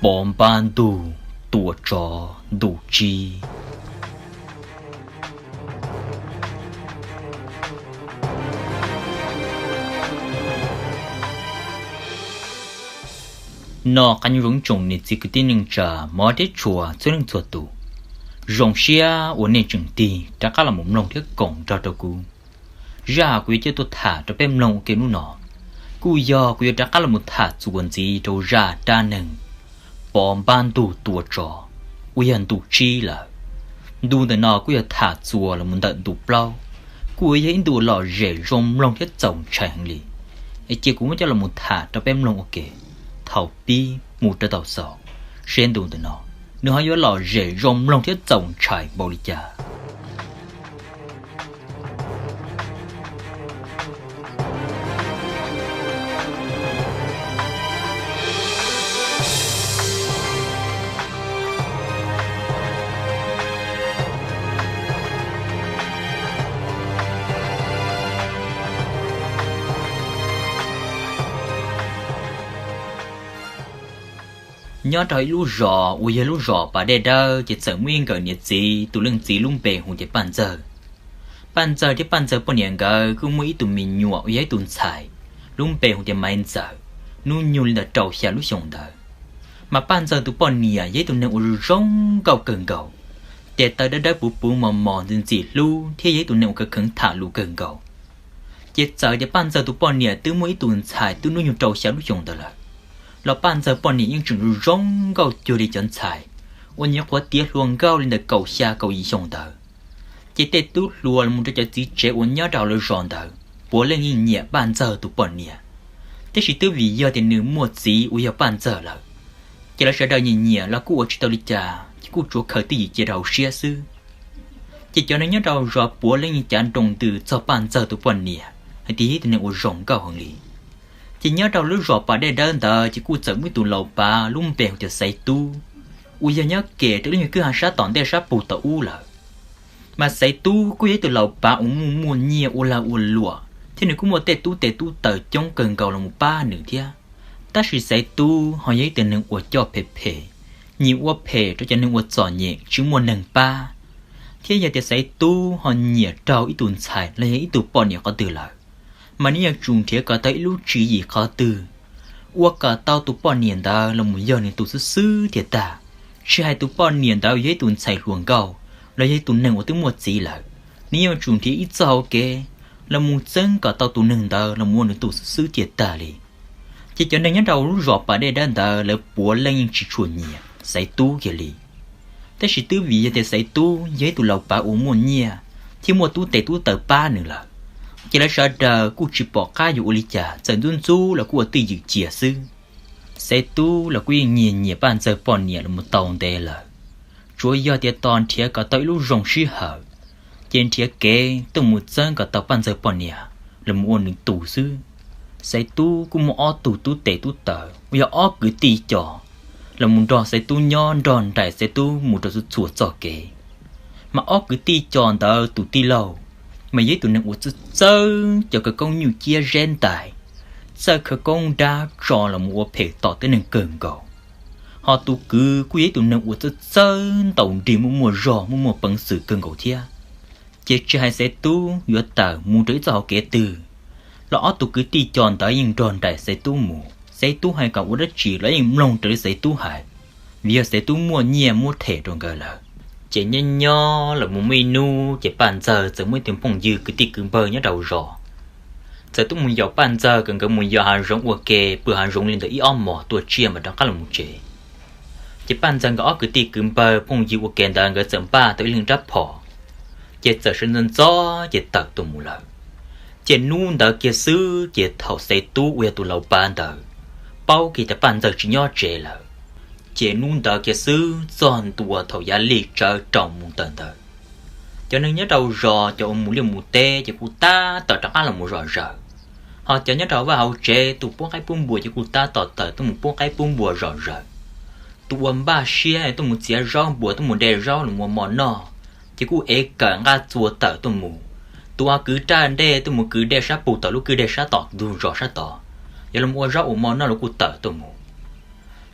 Pov npab ntug tua tsov ntu tsib. Noj qab nyob zoo tsoom niam txiv kwv tij neej tsa, hmov thiab tshua txhua leej txhua tus. Zoo siab uas nej tseem tig rov qab los mus mloog thiab koom nrog rau kuv. Zaj kuv yuav coj tuaj tham rau peb mloog ua ke hnub no, kuj yog kuv yuav rov qab los mus tham txuas ntxiv rau zaj dab neeg Pov npab ntug tua tsov uas yog ntu tsib lawm. Ntu ntawm no kuj yog tham txuas los mus ntawm ntu plaub, kuj yog ib ntu lom zem zoo mloog thiab txaus ntshai heev li. Es cia kuv muab coj los mus tham rau peb mloog ua ke thaum pib mus rau thaum xaus, seb ntu ntawm no nws ho yuav lom zem zoo mloog thiab txaus ntshai npaum li cas. Nyob rau ib lub zos uas yog lub zos Pas Dej Dawb ces txawm muaj ib nkawm niam txiv, tus leej txiv lub npe hu tias Paj Ntxawg. Paj Ntxawg thiab Paj Ntxawg poj niam nkawd kuj muaj ib tug me nyuam uas yog ib tug ntxhais, lub npe hu tias Maiv Ntxawm, hnub nyoog li ntawm rau xya lub xyoos ntawd. Mas Paj Ntxawg tus poj niam yog ib tug neeg uas zoo nkauj kawg nkaus, tes taw dawb dawb puv puv mos mos ntxim ntxim hlub thiab yog ib tug neeg uas kheev kheev tham lus kawg nkaus. Ces txawm tias Paj Ntxawg tus poj niam twb muaj ib tug ntxhais twb hnub nyoog rau xya lub xyoos ntawd lawm, los Paj Ntxawg poj niam yeej tseem zoo nkauj cuag li cov ntxhais uas nyuam qhuav tiav hluas nkauj li ntawm kaum xya kaum yim xyoo ntawd. Ces tej tub hluas los mus rau cov txiv tsev uas nyob rau hauv lawv zos ntawd puav leej yeej nyiam Paj Ntxawg tus poj niam. Tiam sis twb vim yog tias nws muaj txiv uas yog Paj Ntxawg lawm, ces lawv sawv daws nyiam nyiam los kuj ua tsis tau li cas, ces kuj tsuas khaws twj ywm cia rau hauv siab xwb. Ces cov neeg nyob rau zos puav leej yeej cav nroo ntws txog Paj Ntxawg tus poj niam hais tias yog ib tug neeg uas zoo nkauj heev li. Ces nyob rau lub zos Pas Dej Dawb ntawd ces kuj txawm muaj ib tus laus pav lub npe hu tias Xaiv Tub, uas yog nyob kem rau lub nyuag kwj ha sab tom ntej sab pug tau ub lawm. Mas Xaiv Tub kuj yog ib tus laus pav uas muaj muaj nyiaj ua lag ua luam thiab nws kuj muaj tej tub tes tub taws coob kawg nkaus los mus pab nws thiab. Tab sis Xaiv Tub ho yog ib tug neeg uas coj phem phem, nyiam ua phem rau cov neeg uas txom nyem tsis muaj neeg pab. Thiab yog tias Xaiv Tub ho nyiam raug ib tus ntxhais los yog ib tug poj niam qhov twg lawm, mas nws yeej tsum nrhiav kom tau ib lub tswv yim qhov twg ua kom tau tus poj niam ntawd los mus yog nws tus xwb xwb tiag tag. Tsis hais tus poj niam ntawd yog ib tus ntxhais hluas nkauj los yog ib tus neeg uas twb muaj txiv lawm, nws yeej tsum nrhiav ib txoj hauv kev los mus txeeb kom tau tus neeg ntawd los mus ua nws tus xwb xwb tiag tag li. Ces cov neeg nyob rau lub zos Pas Dej Dawb ntawd lawv puav leej yeej tsis tshua nyiam Xaiv Tub kiag li. Tab sis twb vim yog tias Xaiv Tub yog ib tus laus pav uas muaj nyiaj thiab muaj tub tes tub taws pab nws lawm, ces lawv sawv daws kuj tsis pom qab yuav ua li cas, txawm ntxub ntxub los kuj ua twj ywm cia xwb. Xaiv Tub los kuj yeej nyiam nyiam Paj Ntxawg poj niam los mus tau ntev lawm, tsuav yog tias tos nrhiav kom tau ib lub zoo sij hawm, ces nrhiav kev tuaj mus txeeb kom tau Paj Ntxawg poj niam los mus ua nws tus xwb. Xaiv Tub kuj muaj ob tug tub tes tub taws uas yog ob kwv tij co los mus nrog Xaiv Tub nyob, nrog nraim Xaiv Tub mus rau txhua txhua txoj kev. Mas ob kwv tij co ntawd tus tij laug mas yog ib tug neeg uas txawj txawb cov khawv koob nyuj ciab zeb ntais, txawj khawv koob dab tso los mus ua phem tom tib neeg kawg nkaus. Ho tus kwv kuj yog ib tug neeg uas txawj txawb ntaus nrig muaj muaj zog muaj muaj peev xwm kawg nkaus thiab. Ces tsis hais Xaiv Tub yuav tawm mus rau ib txoj hauv kev twg, los ob tug kwv tij co ntawd yeej nrog nraim Xaiv Tub mus. Xaiv Tub hais kom ua dab tsi los yeej mloog raws li Xaiv Tub hais, vim yog Xaiv Tub muaj nyiaj muab them rau nkawd lawm. Ces nyob nyob los mus muaj ib hnub ces Paj Ntxawg txawm muaj ib tug phooj ywg kwv tij kwv npawg nyob rau zos, txawm tuaj mus yaum Paj Ntxawg kom nkawd mus yos hav zoov ua ke, pw hav zoov li ntawm ib ob hmos tuaj tsiaj mam rov qab los mus tsev. Ces Paj Ntxawg nkawd ob kwv tij kwv npawg phooj ywg ua ke ntawd nkawd txawm npaj tau ib leeg rab phom, ces txawm sawv ntxov ntxov ces tawm tuaj mus lawm. Ces hnub ntawd kiag xwb ces thaum Xaiv Tub uas yog tus laus pav ntawd paub kiag tias Paj Ntxawg tsis nyob tsev lawm, ces hnub ntawd kiag xwb txog ntua thaum yav lig tsawv rau mus tawm ntawd, cov neeg nyob rau zos cov uas mus liaj mus teb ces kuj tab tom rov qab los mus zom zaws. Ho cov nyob rau vaj hauv tsev tus pub qaib pub npua ces kuj tab tom tawm tuaj mus pub qaib pub npua zom zaws. Tus uas npaj siab tuaj mus txiav zaub npuas tuaj mus de zaub los ua mov noj, ces kuj ev kawm nqaj txuas tawm tuaj mus. Tus uas kwv raj dej tuaj mus kwv dej sab pug tom lub kwj dej sab tom ntug zos sab tod, yog los ua zaub ua mov noj los kuj tawm tuaj mus.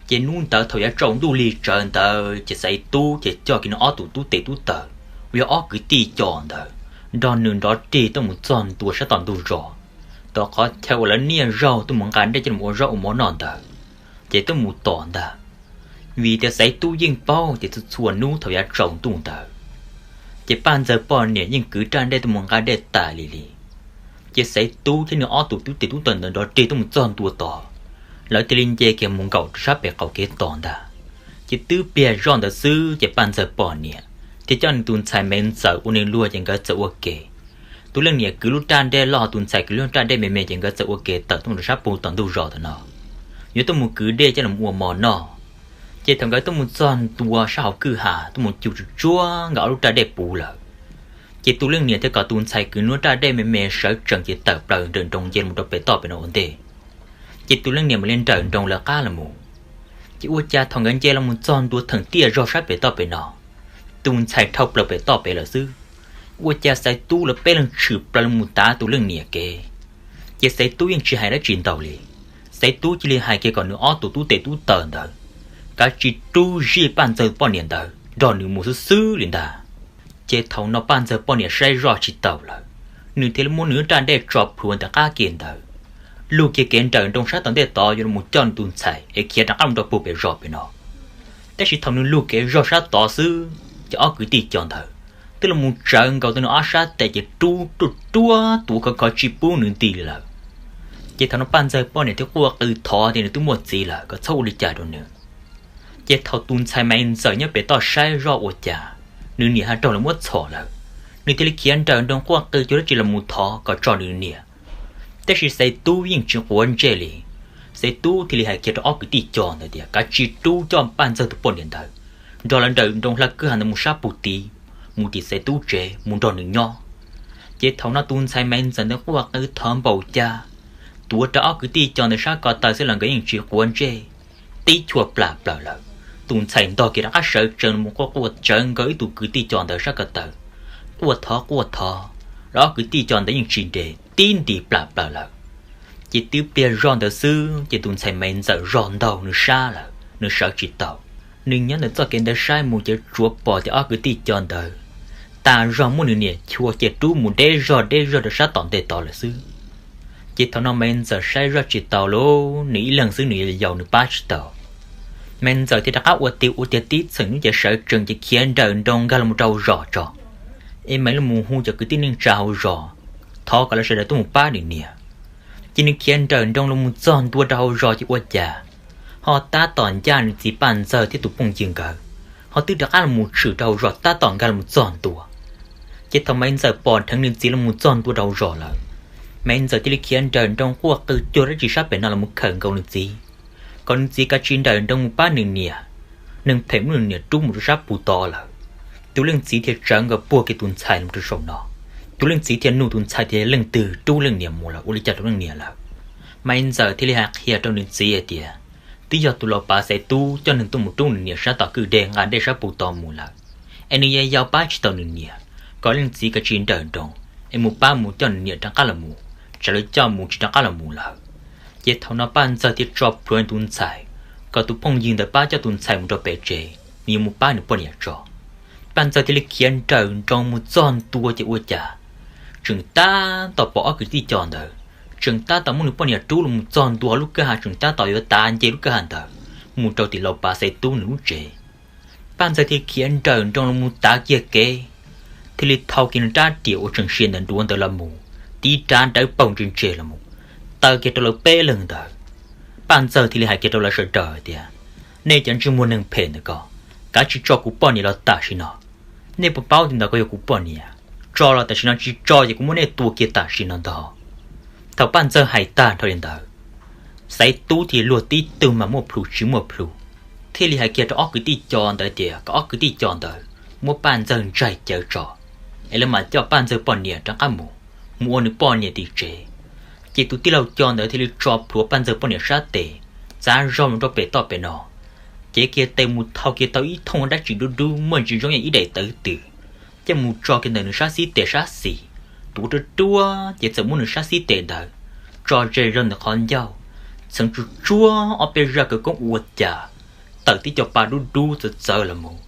Ces hnub ntawd thaum yav tsaus ntuj lig tsawv ntawd ces Xaiv Tub ces coj kiag nws ob tug tub tes tub taw uas yog ob kwv tij co ntawd nrog nws nrov rig tuaj mus txog ntua sab tom ntug zos, tom qhov chaw uas lawv niaj zaus tuaj mus nqa dej coj los ua zaub ua mov noj ntawd, ces tuaj mus tos ntag. Vim tias Xaiv Tub yeej paub tias txhua txhua hnub thaum yav tsaus ntuj ntawd ces Paj Ntxawg poj niam yeej kwv raj dej tuaj mus nqa dej tas li li. Ces Xaiv Tub thiab nws ob tug tub tes tub taw ntawd nrov rig tuaj mus txog ntua tod, lawv thiaj li nce kiag mus nkaum rau sab pem qaum kev tos ntag. Ces twb pliag zoj ntawd xwb ces Paj Ntxawg poj niam thiaj coj nws tus ntxhais Me Ntxawm ua nws luag ces nkawd txawm ua ke. Tus leej niam kwv lub raj dej loj, tus ntxhais kwv lub raj dej me me ces nkawd txawm ua ke tawm tuaj mus rau sab puag tom ntug zos ntawd no, yuav tuaj mus kwv dej coj los ua mov noj. Ces thaum nkawd tuaj mus txog ntua sab hauv kwj ha tuaj mus cug tsuj tsuag nkawd ob lub raj dej puv lawm, ces tus leej niam thiaj kom tus ntxhais kwv nws lub raj dej me me sawv tsees ces tawm plaws nrawm nroos nce mus rau pem toj pem no ua ntej. Ces tus leej niam mam li nrawm nroos lawv qab los mus. Ces ua cas thaum nkawd nce los mus txog ntua theem tiaj zog sab pem toj pem no, tus ntxhais dhau plaws pem toj pem lawm xwb, ua cas Xaiv Tub lawv peb leeg tshwm plaws los mus tav tus leej niam kev. Ces Xaiv Tub yeej tsis hais dab tsi ntau li, Xaiv Tub cia li hais kiag kom nws ob tug tub tes tub taw ntawd kav tsij rub zij Paj Ntxawg poj niam ntawd nrog nws mus xwb xwb li ntag. Ces thaum no Paj Ntxawg poj niam saib zoj tsis taus lawm, nws thiaj li muab nws lub raj dej tso plhuav ntawm qab ke ntawd, lug kiag kev nrawm nroos sab tom ntej tod yuav los coj nws tus ntxhais es khiav rov qab mus rau puag pem zos pem no. Tab sis thaum nws lug kev zog sab tod xwb ces ob kwv tij co ntawd twb los mus tsawv nkaus tau nws ob sab tes ces rub ruaj ruaj tuav khov khov tsis pub nws nti li lawm. Ces thaum no Paj Ntxawg poj niam thiaj quaj qw thov tias nws twb muaj txiv lawm kom txhob ua li cas rau nws. Ces thaum tus ntxhais Me Ntxawm nyob pem toj saib zoj ua cas nws niam ho raug lawv muab txhom lawm, nws thiaj li khiav nrawm nroos quaj qw cuag dab tsi los mus thov kom tso nws niam. Tab sis Xaiv Tub yeej tsis quav ntsej li. Xaiv Tub thiaj li hais kiag rau ob kwv tij co ntawd tias kav tsij rub coj Paj Ntxawg tus poj niam ntawd nrog lawv nrawm nroos hla kwj ha ntawd mus sab puag tid, mus tim Xaiv Tub tsev mus nrog nws nyob. Ces thaum no tus ntxhais Me Ntxawm ntawd quaj qw thov npaum cas, tuav rawv ob kwv tij co ntawd sab ko taw xwb los nkawd yeej tsis quav ntsej, tib chua plam plaws lawm. Tus ntxhais ntog kiag rov qab sawv tsees mus quaj quaj tsawv nkaus ib tug kwv tij co ntawd sab ko taw, quaj thov quaj thov, los ob kwv tij co ntawd yeej tsis nres, tib nti plam plaws lawm. Ces twb pliag zog ntawd xwb ces tus ntxhais Me Ntxawm zog ntaug nws sab lawm nws sawv tsis tau. Nws nyob ntawm txoj kev ntawd saib mus ces tsuas pom tias ob kwv tij co ntawd tas zog muab nws niam chua cia rub mus deb zog deb zog rau sab tom ntej tod lawm xwb. Ces thaum no Me Ntxawm saib zoj tsis tau lauj, nws ib leeg xwb nws yau yau nws pab tsis tau. Me Ntxawm thiaj rov qab ua tiag ua tiag tib txheem hnub ces sawv tsees ces khiav nrawm nroos nkag los rau hauv zos tso, es mam los mus hu cov kwv tij neej tsa hauv zos, thov kom lawv sawv daws tuaj mus pab nws niam. Ces nws khiav nrawm nroos los mus txog ntua rau hauv zos ces ua cas ho tab tom ncaj nws txiv Paj Ntxawg thiab tus phooj ywg nkawd, ho twb rov qab los mus tshwm rau hauv zos tab tom nkag los mus txog ntua. Ces thaum Me Ntxawm pom dheev nws txiv los mus txog ntua rau hauv zos lawm, Me Ntxawm thiaj li khiav nrawm nroos quaj qw cuag dab tsi sab pem no los mus khawm nkaus nws txiv, kom nws txiv kav tsij nrawm nroos mus pab nws niam, neeg phem muab nws niam rub mus rau sab puag tod lawm. Tus leej txiv thiaj tsawv nkaus puag kiag tus ntxhais los rau saum no. Tus leej txiv thiaj nug tus ntxhais tias leej twg rub leej niam mus lawm, ua li cas rau leej niam lawm. Me Ntxawm thiaj li hais qhia rau nws txiv hais tias twb yog tus laus pav Xaiv Tub coj neeg tuaj mus rub nws niam sab tom kwj deg nqa dej sab puag tod mus lawm, es nws yau yau pab tsis tau nws niam, kom leej txiv kav tsij nrawm nroos es mus pab mus coj nws niam rov qab los mus, tsam lawv coj mus tsis rov qab los mus lawm. Ces thaum no Paj Ntxawg thiaj tso plhuav tus ntxhais, kom tus phooj ywg ntawd pab coj tus ntxhais mus rau pem tsev, nws yuav mus pab nws poj niam tso. Paj Ntxawg thiaj li khiav nrawm nroos mus txog ntua ces ua cas tseem tab tom pom ob kwv tij co ntawd tseem tab tom muab nws poj niam rub los mus txog ntua lub kwj ha, tseem tab tom yuav tav nce lub kwj ha ntawd mus rau tim laus pav Xaiv Tub nws lub tsev. Paj Ntxawg thiaj khiav nrawm nroos los mus tav kiag kev, thiaj li thau kiag nws rab riam uas tseem sia ntawm nruav ntawd los mus, tib rab dawb paug ntse ntse los mus taw kiag rau lawv peb leeg ntawd. Paj Ntxawg thiaj li hais kiag rau lawv sawv daws tias, nej cov ntsej muag neeg phem ntawm ko, kav tsij tso kuv poj niam los tam sim no. Nej puas paub tias ntawd ko yog kuv poj niam? Tso los tam sim no, tsis tso ces kuv muab nej tua kiag tam sim no ntag. Thaum Paj Ntxawg hais tag nrho li ntawd, Xaiv Tub thiaj luag tib tug mas muaj plhus tsis muaj plhus, thiaj li hais kiag rau ob kwv tij co ntawd tias kom ob kwv tij co ntawd muab Paj Ntxawg ntsaig cawv tso, es lawv mam coj Paj Ntxawg poj niam rov qab mus, mus ua nws poj niam tim tsev. Ces tus tij laug co ntawd thiaj li tso plhuav Paj Ntxawg poj niam sab tes, txav zog mus rau pem toj pem no, cev kiag tes mus thau kiag tau ib thooj dab tsi dub dub muaj ntsis zoo yam ib daim tawv twm, coj mus tso kiag ntawm nws sab xib tes sab xis, tuav ruaj ruaj ces txawm muab nws sab xib tes ntawd tso ze zog ntawm qhov ncauj, txheev tsuag tsuag ob peb zaj khawv koob ua cas tawm tib co pa dub dub txawv txawv los mus.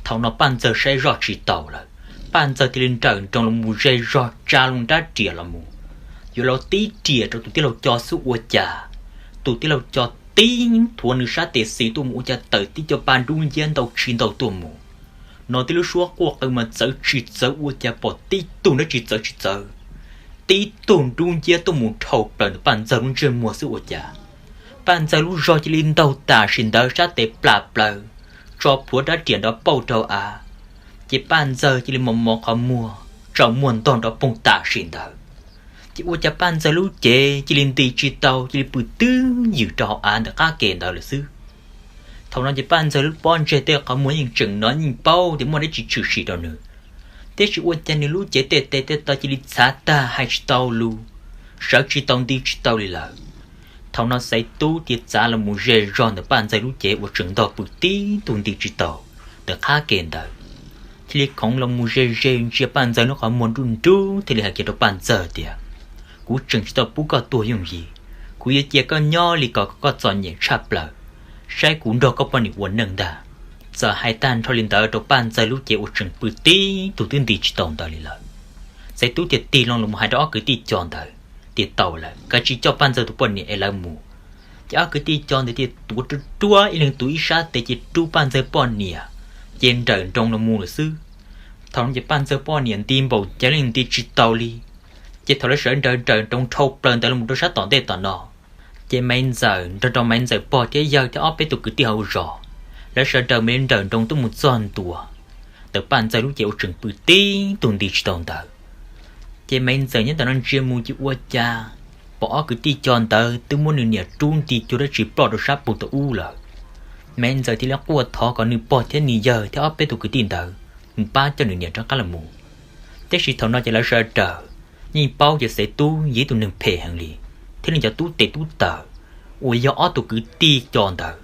Thaum no Paj Ntxawg saib zoj tsis taus lawm, Paj Ntxawg thiaj li nrawm nroos los mus ze zog tsa loo rab riam los mus, yuav los tib riam rau tus tij laug Co xwb ua cas tus tij laug Co tib thuav nws sab tes xis tuaj mus ua cas tawm tib co pa dub nciab ntau tsis ntau tuaj mus. No tib lub suab quaj qw mas txawv tsis txawv ua cas pom tib tug dab tsi txawv tsis txawv, tib tug dub nciab tuaj mus dhau plaws ntawm Paj Ntxawg lub ntsej muag xwb ua cas Paj Ntxawg lub zog cia li ntaug tam sim ntawd sab tes plam plaws, tso plhuav rab riam nrov pauj rau av, ces Paj Ntxawg cia li mos mos qhov muag, tsaus muag ntog nrov poog tam sim ntawd. Ces ua cas Paj Ntxawg lub cev cia li nti tsis tau, cia li pw twb ywm rau hauv av ntawm qab ke ntawd lawm xwb. Thaum no ces Paj Ntxawg lub pob ntseg tej qhov muag yeej tseem hnov yeej paub tias muaj dab tsi tshwm sim rau nws, tiam sis ua cas nws lub cev tej tes tej taw cia li txhav tag hais tsis tau lus, sawv tsis tau nti tsis tau li lawm. Thaum no Xaiv Tub thiaj txav los mus ze zog ntawm Paj Ntxawg lub cev uas tseem ntog pw tib tug nti tsis tau ntawm qab ke ntawd, thiaj li khoov los mus ze ze ntsia Paj Ntxawg lub qhov muag nruj nrub thiaj li hais kiag rau Paj Ntxawg tias, kuv tseem tsis tau pub koj tuag yooj yim, kuv yuav cia koj nyob li ko kom koj txom nyem tshaj plaws, saib kuv nrog koj poj niam ua neej ntag. Txawm hais tag nrho li ntawd rau Paj Ntxawg lub cev uas tseem pw tib tug twb nti tsis tau ntawd li lawm. Xaiv Tub thiaj tig loo los hais rau ob kwv tij Co ntawd tias tau lawm, kav tsij coj Paj Ntxawg tus poj niam es lawv mus. Ces ob kwv tij Co ntawd thiaj tuav ruaj ruaj ib leeg tuav ib sab tes ces rub Paj Ntxawg poj niam, ces nrawm nroos los mus lawm xwb. Thaum no ces Paj Ntxawg poj niam nti npaum cas yeej nti tsis tau li. Ces thaum lawv sawv daws nrawm nroos dhau plaws ntawd los mus rau sab tom ntej tom no, ces Maiv Ntxawm nrog rau Maiv Ntxawm pog thiab yawg thiab ob peb tus kwv tij hauv zos, lawv sawv daws mam li nrawm nroos tuaj mus txog ntua ntawm Paj Ntxawg lub cev uas tseem pw tib tug nti tsis tau ntawd. Ces Maiv Ntxawm nyob ntawm no ntsia mus ces ua cas pom ob kwv tij Co ntawd twb muab nws niam rub nti cuag dab tsi ploj rau sab pug tau ub lawm. Maiv Ntxawm thiaj li quaj thov kom nws pog thiab nws yawg thiab ob peb tus kwv tij ntawd mus pab coj nws niam rov qab los mus. Tiam sis thaum no ces lawv sawv daws yeej paub tias Xaiv Tub yog ib tug neeg phem heev li, thiab nws cov tub tes tub taw uas yog ob tug kwv tij Co ntawd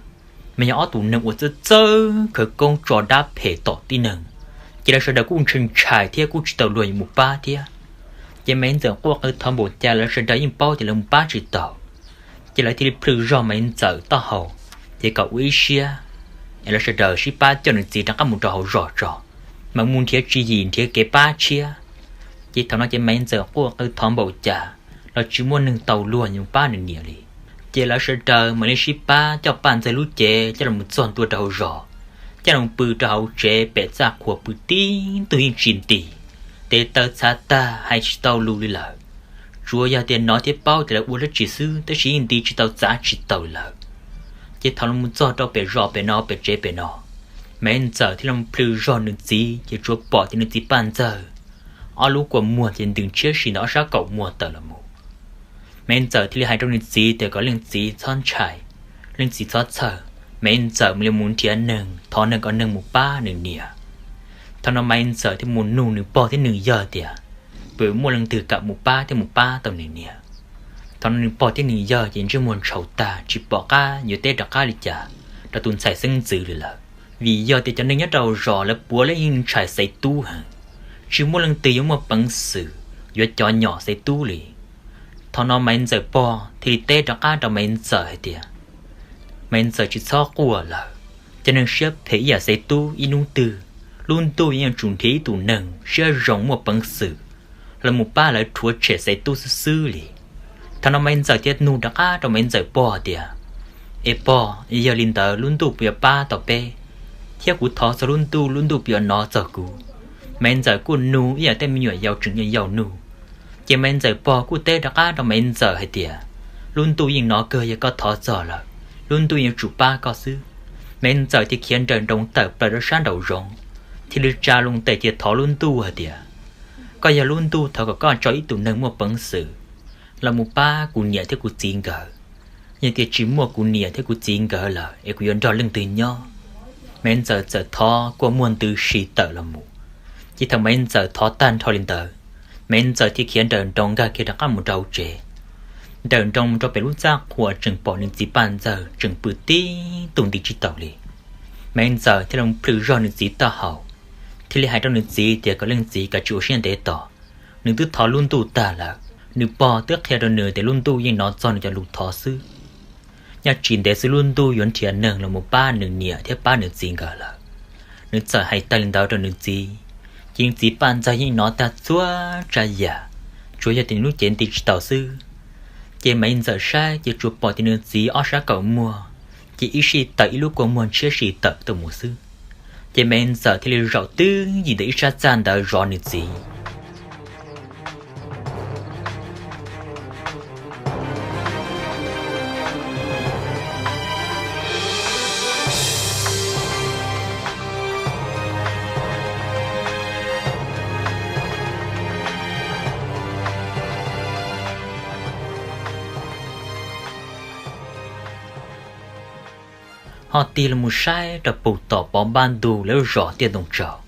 mas yog ob tug neeg uas txawj txawj khawv koob tso dab phem tom tib neeg, ces lawv sawv daws kuj ntshai ntshai thiab kuj tsis tau luag yuav mus pab thiab. Ces Maiv Ntxawm quaj qw thov npaum cas lawv sawv daws yeej paub tias lawv mus pab tsis tau. Ces lawv thiaj li plhws zog Maiv Ntxawm taub hau, ces kom ua ib siab es lawv sawv daws sib pab coj nws txiv rov qab mus rau hauv zos tso, mas mus nrhiav tswv yim nrhiav kev pab tshiab. Ces thaum no ces Maiv Ntxawm quaj qw thov npaum cas los tsis muaj neeg tau luag yuav pab nws niam li. Ces lawv sawv daws mam li sib pab coj Paj Ntxawg lub cev coj los txog ntua rau hauv zos, coj los pw rau hauv tsev pem txaj qhua pw tib tug yeej tsis nti, tes taw txhav tag hais tsis tau lus li lawm. Tsuas yog tias hnov thiab paub tias lawv ua dab tsi xwb tab sis yeej nti tsis tau txav tsis tau li lawm. Ces thaum los txog rau pem zos pem no pem tsev pem no, Maiv Ntxawm thiaj los plhws zog nws txiv ces tsuas pom tias nws txiv Paj Ntxawg ob lub kua muag ces ntws ntshiab si ntawm ob sab kaum muag tawm los mus. Maiv Ntxawm thiaj li hais rau nws txiv tias kom leej txiv txhob ntshai, leej txiv txhob txhawj, Maiv Ntxawm mam li mus nrhiav neeg thov neeg kom neeg mus pab nws niam. Thaum no Maiv Ntxawm thiaj mus nug nws pog thiab nws yawg tias puas muaj leej twg kam mus pab thiab mus pab tau nws niam. Thaum no nws pog thiab nws yawg ces ntsej muag ntshau tag tsis pom qab yuav teb rov qab li cas rau tus ntxhais xeeb ntxwv li lawm, vim yog tias cov neeg nyob rau zos lawv puav leej yeej ntshai Xaiv Tub heev, tsis muaj leej twg yuav muaj peev xwm yuav cov nyom Xaiv Tub li. Thaum no Maiv Ntxawm pog thiaj li teb rov qab rau Maiv Ntxawm hais tias, Maiv Ntxawm tsis txhob quaj lawm, cov neeg siab phem ib yam Xaiv Tub ib hnub twg lub ntuj yeej yuav tsum nrhiav ib tus neeg siab zoo muaj peev xwm los mus pab lawv rhuav tshem Xaiv Tub xwb xwb li. Thaum no Maiv Ntxawm thiaj nug rov qab rau Maiv Ntxawm pog tias, es pog, yog li ntawd lub ntuj puas yuav pab tau peb, thiab kuv thov txog lub ntuj, lub ntuj puas yuav hnov txog kuv? Maiv Ntxawm kuj nug ib yam tej me nyuam yaus tseem yau yau nug. Ces Maiv Ntxawm pog kuj teb rov qab rau Maiv Ntxawm hais tias, lub ntuj yeej hnov kawg, yog koj thov txog lawm, lub ntuj yuav tsum pab koj xwb. Maiv Ntxawm thiaj khiav nrawm nroos tawm plaws rau sab nraum zoov, thiaj li tsa loo tes cia thov lub ntuj hais tias, koj yog lub ntuj, thov kom koj tso ib tus neeg muaj peev xwm los mus pab kuv niam thiab kuv txiv nkawd. Yog tias tsis muaj kuv niam thiab kuv txiv nkawd lawm es kuv yuav nrog leej twg nyob? Maiv Ntxawm txawm thov kua muag ntws si tawm los mus. Ces thaum Maiv Ntxawm thov tag nrho li ntawd, Maiv Ntxawm thiaj khiav nrawm nroos nkag kiag rov qab mus rau hauv tsev. Nrawm nroos mus rau pem lub txaj qhua tseem pom nws txiv Paj Ntxawg tseem pw tib tug nti tsis taus li. Maiv Ntxawm thiaj li plhws zog nws txiv taub hau, thiaj li hais rau nws txiv tias kom leej txiv kav tsij ua siab ntev tos, nws twb thov lub ntuj tag lawm. Nws pog twb qhia rau nws tias lub ntuj yeej hnov txog nws cov lus thov xwb. Nyob tsis ntev xwb lub ntuj yuav nrhiav neeg los mus pab nws niam thiab pab nws txiv nkawd lawm. Nws txawm hais tag li ntawd rau nws txiv, ces nws txiv Paj Ntxawg yeej hnov tag txhua tsav yam, tsuas yog tias nws lub cev nti tsis taus xwb. Ces Maiv Ntxawm saib ces tsuas pom tias nws txiv ob sab kaum muag ces ib sij tawm ib lub kua muag ntshiab si tawm tuaj mus xwb. Ces Maiv Ntxawm thiaj li zaum twb yim ntawm ib sab txaj ntawd zov nws txiv. Ho tig los mus saib rau puag tom Pov Npab Ntug lawv zos Tiaj Ntoo Tsaug,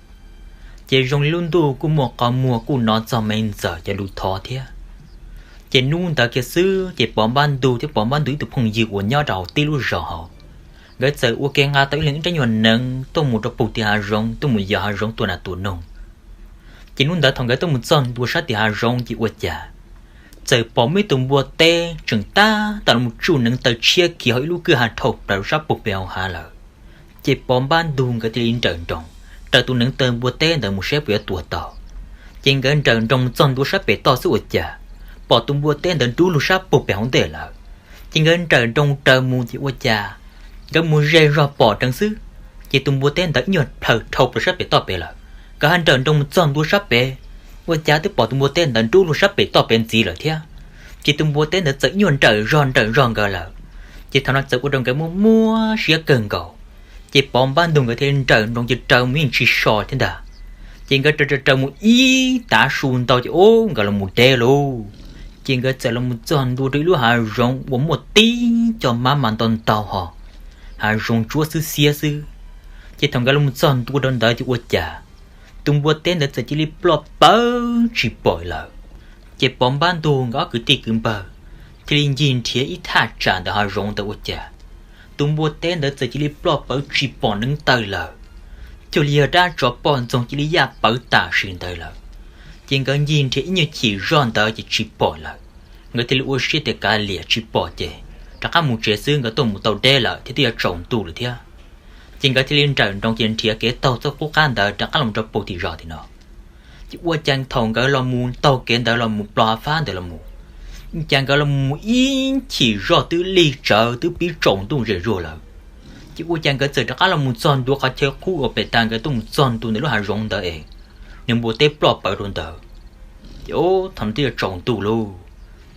ces zoo li lub ntuj kuj muaj qhov muag kuj hnov txog Maiv Ntxawm cov lus thov thiab. Ces hnub ntawd kiag xwb ces Pov Npab Ntug thiab Pov Npab Ntug ib tug phooj ywg uas nyob rau hauv tib lub zos hauv, nkawd txawm ua ke nqa tau ib leeg ib rab nyuag neev tuaj mus rau puag tim hav zoov tuaj mus yos hav zoov tua nas tua noog. Ces hnub ntawd thaum nkawd tuaj mus txog ntua sab tim hav zoov ces ua cas txawm pom muaj ib tug npua teb tseem tab tom los tsuj neev taw tshiab kiag hauv ib lub kwj ha dhau plaws rau sab puag pem hauv hav lawm. Ces Pov Npab Ntug nkawd thiaj li nrawm nroos raws tus neev taw npua teb ntawd mus saib puas yuav tua tau. Ces nkawd nrawm nroos mus txog ntua sab pem toj xwb ua cas pom tus npua teb ntawd nrub lug sab puag pem hauv ntej lawm. Ces nkawd nrawm nroos raws mus ces ua cas nkawd mus ze zog pom dheev xwb, ces tus npua teb ntawd ib nyuag plhaws dhau plaws sab pem toj pem lawm. Nkawd ho nrawm nroos mus txog ntua sab pem, ua cas twb pom tus npua teb ntawd nrub lug sab pem toj pem ntxiv lawm thiab. Ces tus npua teb ntawd txawm ib nyuag nrawm zog nrawm zog nkawd lawm. Ces thaum no txawm ua rau nkawd muaj muaj siab kawg nkaus. Ces Pov Npab Ntug nkawd thiaj li nrawm nroos ces raws mus yeej tsis so thiab ntag. Ces nkawd raws raws raws mus ib tav su ntau ces ub nkawd los mus deb lauj. Ces nkawd txawm los mus txog ntua rau ib lub hav zoov uas muaj tib co mab mas ntau ntau ho, hav zoov ntsuab xwb xiab xwb. Ces thaum nkawd los mus txog ntua rau ntawd ces ua cas tus npua teb ntawd txawm cia li ploj pawv tsis pom lawm. Ces Pov Npab Ntug nkawd ob kwv tij kwv npawg thiaj li ncig nrhiav ib thaj tsam ntawm hav zoov ntawd ua cas tus npua teb ntawd txawm cia li ploj pawv tsis pom neev taw lawm, cuag li yog dab tsov poj ntxoog cia li yaj pawv tam sim ntawd lawm. Ces nkawd ncig nrhiav ib nyuag chim zog ntawd ces tsis pom lawm. Nkawd thiaj li ua siab tias kav liam tsis pom ces rov qab mus tsev xwb, nkawd tuaj mus tau deb lawm thiab twb yuav tsaus ntuj lawm thiab. Ces nkawd thiaj li nrawm nroos ces nrhiav kev taug txoj qub qab ntawd rov qab los rau puag tim zos tim no. Ces ua cas thaum nkawd los mus taug kev ntawd los mus plob hav fab ntawd los mus, cas nkawd los mus ib chim zoj twb lig tsawv twb pib tsaus ntuj zem zuag lawm. Ces ua cas nkawd txawm rov qab los mus txog ntua qhov chaw qub uas pem tas nkawd tuaj mus txog ntua ntawm lub hav zoov ntawd es nws npua teb ploj pawv rau ntawd. Ces ub thaum no twb yuav tsaus ntuj lauj.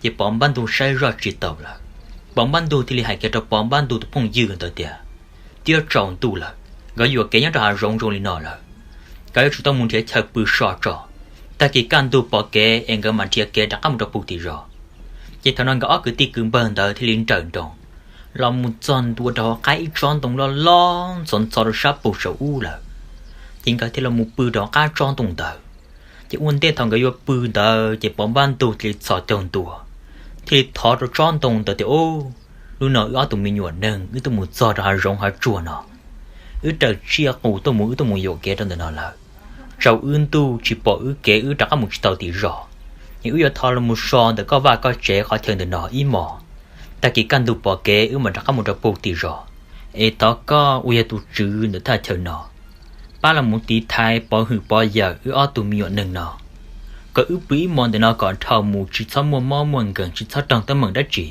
Ces Pov Npab Ntug saib zoj tsis taus lawm, Pov Npab Ntug thiaj li hais kiag rau Pov Npab Ntug tus phooj ywg ntawd tias twb yuav tsaus ntuj lawm, nkawd yuam kev nyob rau hav zoov zoo li no lawm, nkawd yuav tsum tau mus nrhiav chaw pw so tso. Tag kis kaj ntug pom kev es nkawd mam nrhiav kev rov qab mus rau puag tim zos. Ces thaum no nkawd ob kwv tij kwv npawg ntawd thiaj li nrawm nroos los mus txog ntua rau hauv qab ib tsob ntoo loj loj ntxhov ntxhov rau sab puag saum ub lawm. Ces nkawd thiaj los mus pw rau hauv qab tsob ntoo ntawd. Ces ua ntej thaum nkawd yuav pw ntawd ces Pov Npab Ntug thiaj li txhos caug ntua, thiaj li thov rau tsob ntoo ntawd tias, Ub, hnub no wb ob tug me nyuam neeg wb tuaj mus txog rau hav zoov hav tsuag no, wb raws tsiaj qus tuaj mus wb tuaj mus yuam kev rau ntawm no lawm. Tsaus wb ntuj tsis pom wb kev wb rov qab mus tsis tau tim zos, es wb yuav thov los mus so ntawm koj vaj koj tsev qhov chaw ntawm no ib hmos. Tag kis kaj ntug pom kev wb mam rov qab mus rau puag tim zos. Es thov koj uas yog tus tswv ntawm thaj chaw no pab los mus tiv thaiv pov hwm pov yawm wb ob tug me nyuam neeg no, kom wb pw ib hmos ntawm no kom dhau mus tsis txhob muaj mob muaj nkeeg tsis txhob raug teeb meem dab tsi,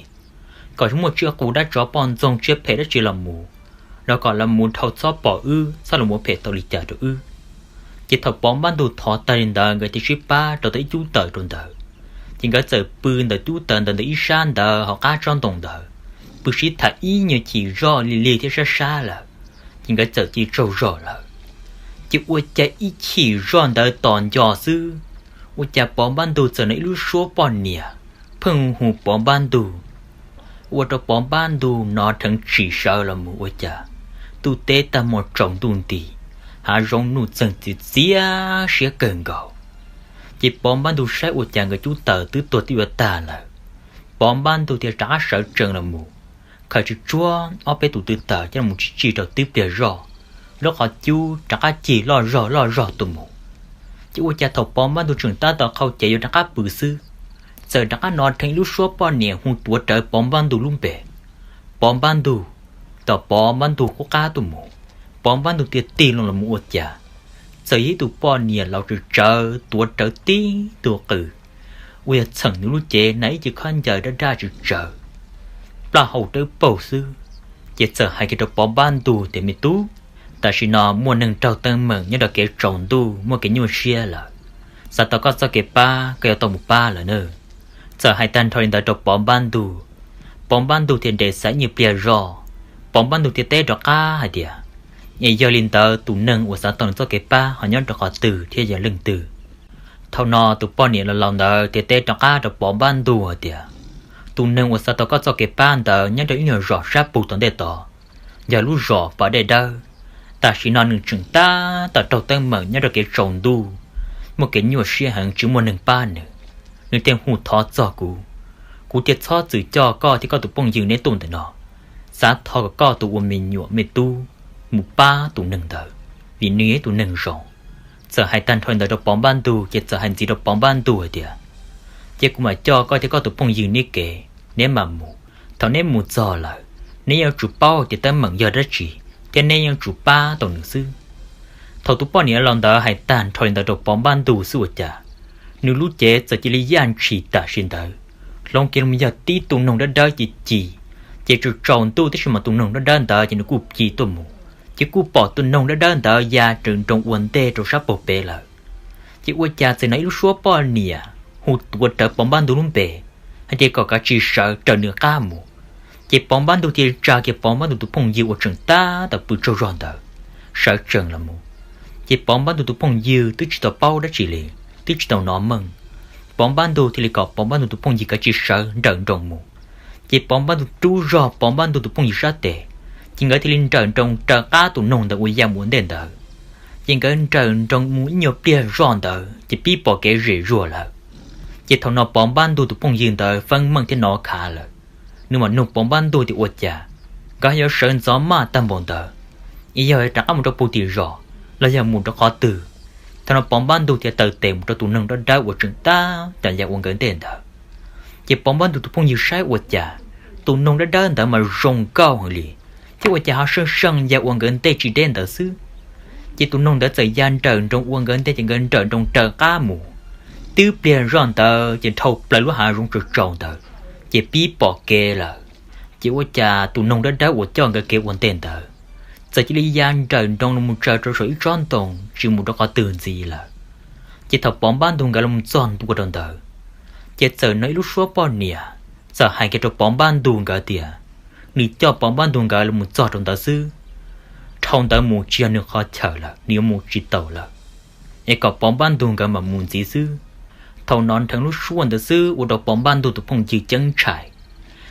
kom muaj tsiaj qus dab tsov poj ntxoog tsiaj phem dab tsi los mus los kom los mus dhau txhob pom wb txhob los mus phem tau li cas rau wb. Ces thaum Pov Npab Ntug thov tag li ntawd nkawd thiaj sib pab rau tau ib cub taws rau ntawd. Ces nkawd txawm pw ntawm cub taws ntawd ntawm ib sab ntawd hauv qab tsob ntoo ntawd, pw sib tham ib nyuag chim zoj lig lig thiab sab sab lawm, ces nkawd txawm cia tsaug zog lawm. Ces ua cas ib chim zoj ntawd tos nco xwb, ua cas Pov Npab Ntug txawm hnov ib lub suab poj niam pheej hu Pov Npab Ntug, ua rau Pov Npab Ntug hnov dheev tsis sawv los mus ua cas ntuj teb tag hmo tsaus ntuj nti, hav zoov nuj txeeg txiv txiab siab kawg nkaus. Ces Pov Npab Ntug saib ua cas nkawd cub taws twb tuag twb yuav tag lawm. Pov Npab Ntug thiaj rov qab sawv tsees los mus, khaws tsuj tsuag ob peb tus tw taws coj los tsis tsij rau twb pliag zoj, lub qhov cub rov qab cig loj zog loj zog tuaj mus. Ces ua cas thaum Pov Npab Ntug tseem tab tom qhau cev yuav rov qab pw xwb, txawm rov qab hnov dheev ib lub suab poj niam hu tuav rawv Pov Npab Ntug lub npe, Pov Npab Ntug, tom Pov Npab Ntug qub qab tuaj mus, Pov Npab Ntug thiaj tig loo los mus ua cas, txawm yog ib tug poj niam laus tsawv tsawv tuav rawv tib tug qws uas yog txheem nws lub cev na ib ce khaub ncaws daj daj tsawv tsawv, plaub hau dawb paug xwb, ces txawm hais kiag rau Pov Npab Ntug tias, Me tub, tam sim no muaj neeg raug teeb meem nyob rau kev tsaus ntuj muaj kev nyuaj siab lawm, xav tau koj txoj kev pab koj yuav tau mus pab lawm na. Txawm hais tag nrho li ntawd rau Pov Npab Ntug, Pov Npab Ntug thiaj nres xav ib nyuag pliag zog, Pov Npab Ntug thiaj teb rov qab hais tias, Es yog li ntawd tus neeg uas xav tau nws txoj kev pab ho nyob rau qhov twg thiab yog leej twg? Thaum no tus poj niam laus laus ntawd thiaj teb rov qab rau Pov Npab Ntug hais tias, Tus neeg uas xav tau koj txoj kev pab ntawd nyob rau ib nyuag zos sab pug tom ntej tod, yog lub zos Pas Dej Dawb. Tam sim no nws tseem tab tom raug teeb meem nyob rau kev tsaus ntuj, muaj kev nyuaj siab heev tsis muaj neeg pab nws. Nws thiaj hu thov txog kuv, kuv thiaj txhob txwm coj koj thiab koj tus phooj ywg neb tuaj ntawm no, xav thov kom koj tus ua me nyuam me tub mus pab tus neeg ntawd, vim nws yog ib tug neeg zoo. Txawm hais tag nrho li ntawd rau Pov Npab Ntug ces txawm hais ntxiv rau Pov Npab Ntug hais tias, Ces kuv mam coj koj thiab koj tus phooj ywg neb kev, neb mam mus. Thaum neb mus txog lawm, neb yuav tsum paub tias teeb meem yog dab tsi, thiab neb yuav tsum pab tau nws xwb. Thaum tus poj niam laus ntawd hais tag nrho li ntawd rau Pov Npab Ntug xwb ua cas, nws lub cev txawm cia li yaj ntshis tam sim ntawd, hloov kiag los yog tib tug noog dawb dawb ci ci, ces tsaus tsaus ntuj tib si mas tus noog dawb dawb ntawd ces nws kuj ci tuaj mus, ces kuj pom tus noog dawb dawb ntawd ya raws nroos ua ntej rau sab pag pem lawm. Ces ua cas txawm hnov ib lub suab poj niam hu tuav rawv Pov Npab Ntug lub npe hais tias kom kav tsij sawv raws nws qab mus. Ces Pov Npab Ntug thiaj tsa kiag Pov Npab Ntug tus phooj ywg uas tseem tab tom pw tsaug zog ntawd sawv tsees los mus. Ces Pov Npab Ntug tus phooj ywg twb tsis tau paub dab tsi li, twb tsis tau hnov meej, Pov Npab Ntug thiaj li kom Pov Npab Ntug tus phooj ywg kav tsij sawv nrawm nroos mus. Ces Pov Npab Ntug rub zog Pov Npab Ntug tus phooj ywg sab tes, ces nkawd thiaj li nrawm nroos raws qab tus noog ntawd uas ya mus ua ntej ntawd. Ces nkawd nrawm nroos mus ib nyuag pliag zoj ntawd ces pib pom kev zem zuag lawm. Ces thaum no Pov Npab Ntug tus phooj ywg ntawd feeb meej thiab hnov khav lawm, nws mam nug Pov Npab Ntug tias ua cas nkawd yuav sawv ntxov maj tag npaum ntawd, es yog rov qab mus rau pug tim zos los yog mus rau qhov twg. Thaum no Pov Npab Ntug thiaj taw tes mus rau tus noog dawb dawb uas tseem tab tom ya ua nkawd ntej ntawd. Ces Pov Npab Ntug tus phooj ywg saib ua cas tus noog dawb dawb ntawd mas zoo nkauj heev li, thiab ua cas ho seej seej ya ua nkawd ntej tsis deb ntawd xwb. Ces tus noog ntawd txawm ya nrawm nroos ua nkawd ntej ces nkawd nrawm nroos raws qab mus. Twb pliag zoj ntawd ces dhau plaws lub hav zoov tsaus tsaus ntawd, ces pib pom kev lawm. Ces ua cas tus noog dawb dawb uas coj nkawd kev ua ntej ntawd txawm cia li ya nrawm nroos los mus tsaws rau saum ib tsob ntoo tsis mus rau qhov twg ntxiv lawm. Ces thaum Pov Npab Ntug nkawd los mus txog ntua rau ntawd, ces txawm hnov ib lub suab poj niam txawm hais kiag rau Pov Npab Ntug nkawd tias nws coj Pov Npab Ntug nkawd los mus txog rau ntawd xwb, dhau ntawd mus tsis yog nws qhov chaw lawm, nws yuav mus tsis taus lawm, es kom Pov Npab Ntug nkawd mam mus ntxiv xwb. Thaum no nrheev lub suab ntawd xwb ua rau Pov Npab Ntug tus phooj ywg ceeb ntshai,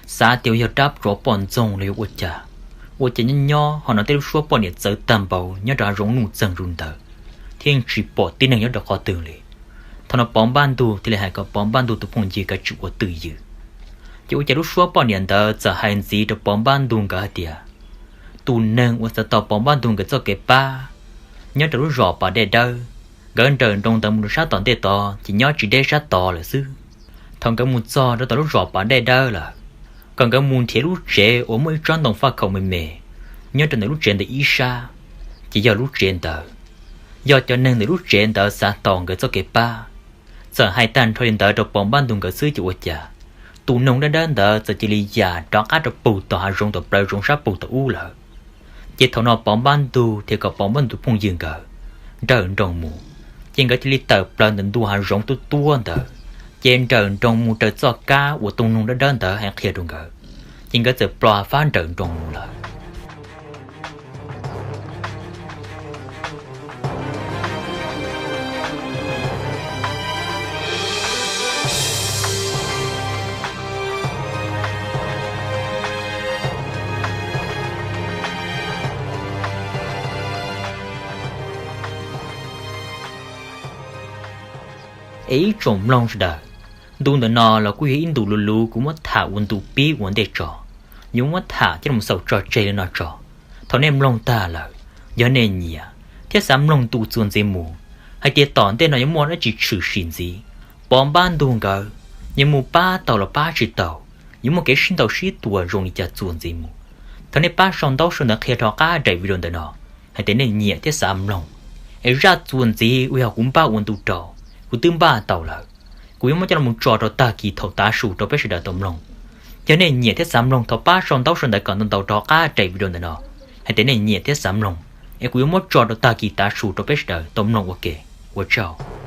xav tias yog dab tsov poj ntxoog los yog ua cas. Ua cas nyob nyob ho hnov tej lub suab poj niam txawv tag npaum nyob rau hav zoov nuj txeeg zus ntawd, thiab yeej tsis pom tib neeg nyob rau qhov twg li. Thaum no Pov Npab Ntug thiaj li hais kom Pov Npab Ntug tus phooj ywg kav tsij ua twj ywm. Ces ua cas lub suab poj niam ntawd txawm hais ntxiv rau Pov Npab Ntug nkawd hais tias tus neeg uas xav tau Pov Npab Ntug nkawd txoj kev pab nyob rau lub zos Pas Dej Dawb, nkawd nrawm nroos ntawd mus rau sab tom ntej tod ces nyob tsis deb sab tod lawm xwb. Thaum nkawd mus txog rau tom lub zos Pas Dej Dawb lawm, kom nkawd mus nrhiav lub tsev uas muaj ib tsob ntoo faj khaum me me nyob rau ntawm lub tsev ntawd ib sab, ces yog lub tsev ntawd, yog cov neeg ntawm lub tsev ntawd xav tau nkawd txoj kev pab. Txawm hais tag nrho li ntawd rau Pov Npab Ntug nkawd xwb ces ua cas tus noog dawb dawb ntawd txawm cia li ya rov qab rau pug tom hav zoov tom plaws zoov sab pug tom ub lawm. Ces thaum no Pov Npab Ntug thiaj kom Pov Npab Ntug tus phooj ywg nkawd nrawm nroos mus, ces nkawd cia li tawm plaws ntawm ntu hav zoov tuab tuab ntawd, ces nrawm nroos mus raws txoj kab uas tus noog dawb dawb ntawd hais qhia rau nkawd, ces nkawd txawm plob fab nrawm nroos mus lawm. Es ib tsoom mloog sawv daws, ntu ntawm no los kuj yog ib ntu luv luv kuv muab tham ua ntu pib ua ntej tso, yuav muab tham coj los xaus tso tseg li no tso. Thaum nej mloog tag lawm, yog nej nyiam thiab xav mloog ntu txuas ntxiv mus, hais tias tom ntej no yuav muaj dab tsi tshwm sim ntxiv, Pov Npab Ntug nkawd yuav mus pab tau los pab tsis tau, yuav muaj kev sib ntaus sib tua zoo li cas txuas ntxiv mus, Thov nej pab sau ntaub sau ntawv qhia rov qab daim video ntawm no hais tias nej nyiam thiab xav mloog. Es zaj txuas ntxiv uas yog kuv npaj ua ntu rau, kuv twb npaj tau lawm. Kuv yuav muab coj los mus tso rau tag kis thaum tav su rau peb sawv daws tau mloog. Yog nej nyiam thiab xav mloog thov pab sau ntaub sau ntawv kom ntau ntau rov qab daim video ntawm no hais tias nej nyiam thiab xav mloog, es kuv yuav muab tso rau tag kis tav su rau peb sawv daws tau mloog ua ke. Ua tsaug.